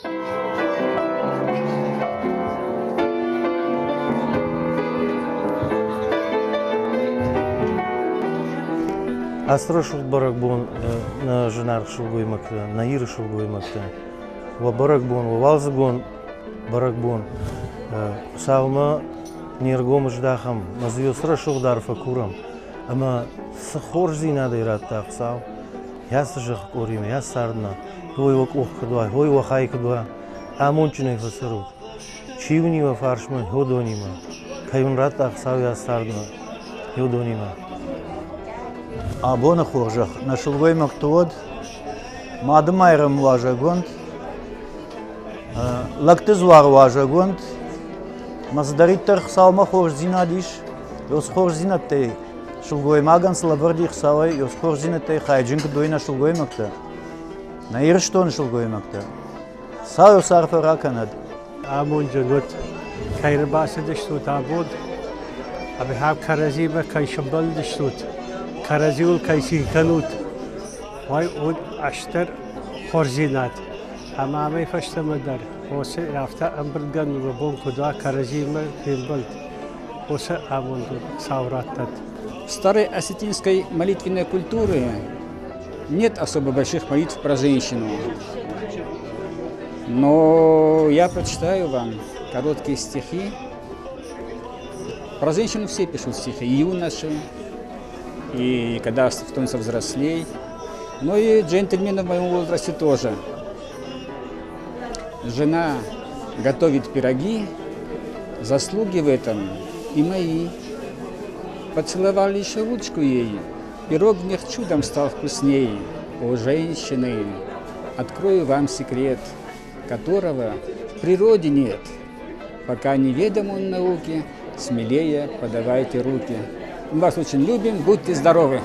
Ацы рӕсугъд бӕрӕгбон нӕ зынаргъ сылгоймӕгтӕ, нӕ Иры сылгоймӕгтӕ, уӕ бӕрӕгбон, уӕ уалдзыгон бӕрӕгбон Хуыцаумӕ не ргом здахӕм, ӕмӕ дзы цы рӕсугъд арфӕ курӕм, ӕмӕ цы хорздзинадӕй радта Хуыцау, йӕ цы зӕхх къоримӕ, йӕ цардмӕ, ой уӕ къух куыд уа, ой уӕ хай куыд уа, амондджынӕй фӕцӕрут. Чи уын и уӕ фарсмӕ, уыдонимӕ, кӕй уын радта Хуыцау йӕ цардмӕ, уыдонимӕ. Абоны хорзӕх нӕ сылгоймӕгты уӕд, Мады Майрӕм уазӕгонд, лӕгты дзуар уазӕгонд, ӕмӕ цыдӕриддӕр Хуыцаумӕ хорздзинад ис, уыцы хорздзинӕдтӕй сылгоймагӕн цы лӕвӕрд и Хуыцауӕй, уыцы хорздзинӕдтӕй хайджын куыд уой нӕ сылгоймӕгтӕ, нӕ Ирыстоны сылгоймӕгтӕ. Цауы арфӕ ракӕнӕд. Амонджын уыд, кӕй ӕрбацыдыстут абон, ӕмӕ кӕрӕдзимӕ кӕй сӕмбӕлдыстут, кӕрӕдзиуыл кӕй цин кӕнут, уый уыд ӕстыр хорздзинад. Ӕмӕ амӕй фӕстӕмӕ дӕр уыцы афтӕ ӕмбырдгӕныны бон куыд уа кӕрӕдзимӕ фембӕлд, уыцы амонд цау раттӕд. В старой осетинской молитвенной культуре нет особо больших молитв про женщину. Но я прочитаю вам короткие стихи. Про женщину все пишут стихи, и юноши, и когда становятся взрослей. Но и джентльмены в моем возрасте тоже. Жена готовит пироги, заслуги в этом и мои. Поцеловали еще ручку ей, пирог в них чудом стал вкусней. О, женщины, открою вам секрет, которого в природе нет. Пока неведом он науке, смелее подавайте руки. Мы вас очень любим, будьте здоровы!